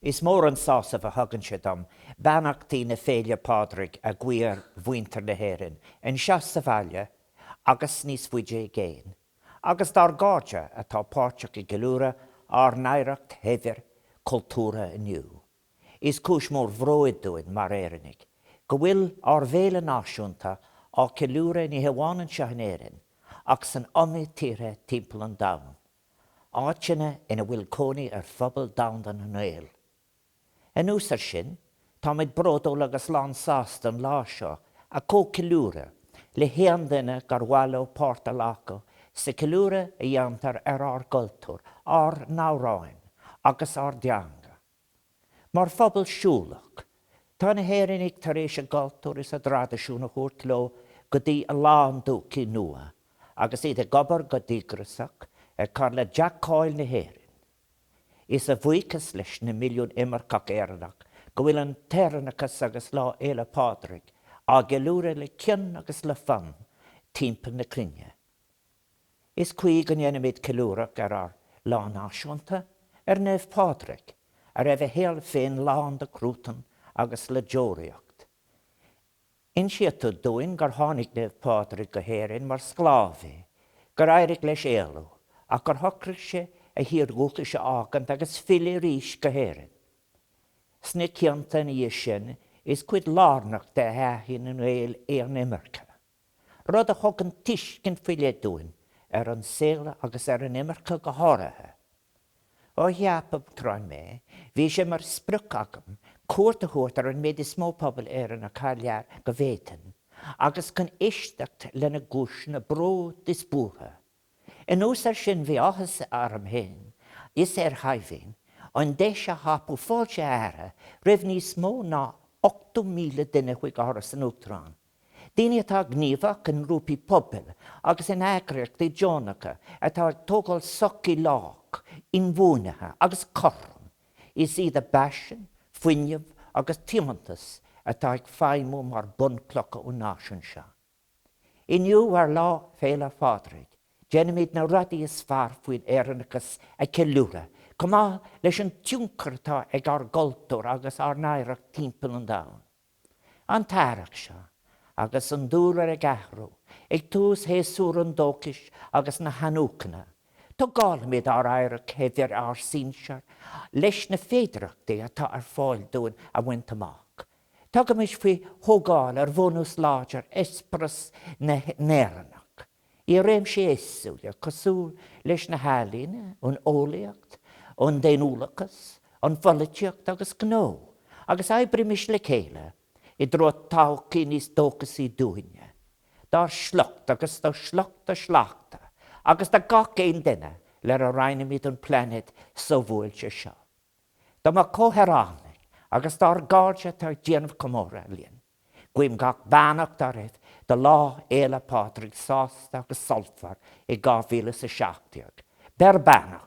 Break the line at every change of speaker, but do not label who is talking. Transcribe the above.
Is mór an sásamh a thugann sé dom beannachtaí na Féile Pádraig a ghuí ar mhuintir na hÉireann anseo sa bhaile agus níos faide i gcéin, agus dár gcairde atá páirteach i gceiliúradh ár n-oidhreacht shaibhir cultúrtha inniu. Is cúis mhór bhróid dúinn mar Éireannaigh go bhfuil ár bhféile náisiúnta á ceiliúradh ní hamháin anseo in Éirinn ach san iomaí tíortha timpeall an domhain. áiteanna ina bhfuil cónaí ar phobal domhanda na nGael. Anuas air sin, táimid bródúil agus lánsásta an lá seo a chomhcheiliúradh le haon duine gur mhaith leo páirt a ghlacadh sa cheiliúradh a dhéantar ar ár gcultúr, ár n-amhráin agus ár dteanga. Mar phobal siúlach, tá na hÉireannaigh tar éis a gcultúr is a dtraidisiún a thabhairt leo go dtí a lán dúichí nua agus iad ag obair go díograiseach ag cur le dea-cháil na hÉireann. Is a bhuíochas leis na milliúin imirceach Éireannach go bhfuil an tÉireannachas agus Lá Fhéile Pádraig á gceiliúradh le cion agus le fonn timpeall na cruinne. Is cuí go ndéanaimid ceiliúradh ar ár lá náisiúnta, ar Naomh Pádraig, a raibh a shaol féin lán de chruatan agus le deoraíocht. Insítear dúinn gur tháinig Naomh Pádraig go hÉirinn mar sclábhaí, gur éirigh leis éalú, ach gur shocraigh sé a thír dhúchais a fhágaint agus filleadh arís go hÉirinn. Sna cianta ina dhiaidh sin, is cuid lárnach de thaithí na nGael é an imirce. rud a thugann tuiscint faoi leith dúinn ar an saol agus ar an imirce go háirithe. Ó ceapadh Uachtarán mé, bhí sé mar sprioc agam cuairt a thabhairt ar an méid is mó pobal Éireannach thar lear go bhféadfainn, agus chun éisteacht lena gcúiseanna bróid is buartha. Anuas air sin bhí áthas orm féin is ar Shaidhbhín an deis a thapú fáilte a fhearadh roimh níos mó ná 80,000 duine chuig Áras an Uachtaráin, daoine atá gníomhach i ngrúpaí pobail agus in eagraíochtaí deonacha atá ag tógáil sochaí lách, inbhuanaithe agus cothrom. Is iad a bpaisean, fuinneamh agus tiomantas atá ag feidhmiú mar bhunchlocha an náisiúin seo. Inniu, ar Lá Féile Phádraig, déanaimid na rudaí is fearr faoin Éireannachas a cheiliúradh, chomh maith leis an tionchar atá ag ár gcultúr agus ár n-oidhreacht timpeall an domhain. An t-earrach seo, agus an dúlra ag athrú, ag tús shéasúr an dóchais agus na hathnuachana, tógálfaimid ár oidhreacht shaibhir ár sinsear leis na féidearthachtaí atá ar fáil dúinn a bhaint amach. Tugaimis faoi thógáil ar bhunús láidir eispéireas na nÉireannach i réimsí éagsúla cosúil leis na healaíona, an eolaíocht, an daonnúlachas, an pholaitíocht agus gnó, agus oibrímis le chéile i dtreo todhchaí níos dóchasaí dúinne, dár sliocht agus do shliocht a sleachta agus do gach aon duine lena roinnimid an pláinéad sobhuailte seo. Do mo chomhshaoránaigh agus dár gcairde atá ag déanamh comórtha linn, guím gach beannacht oraibh do Lá Fhéile Pádraig sásta agus sultmhar i 2017. Beir beannacht.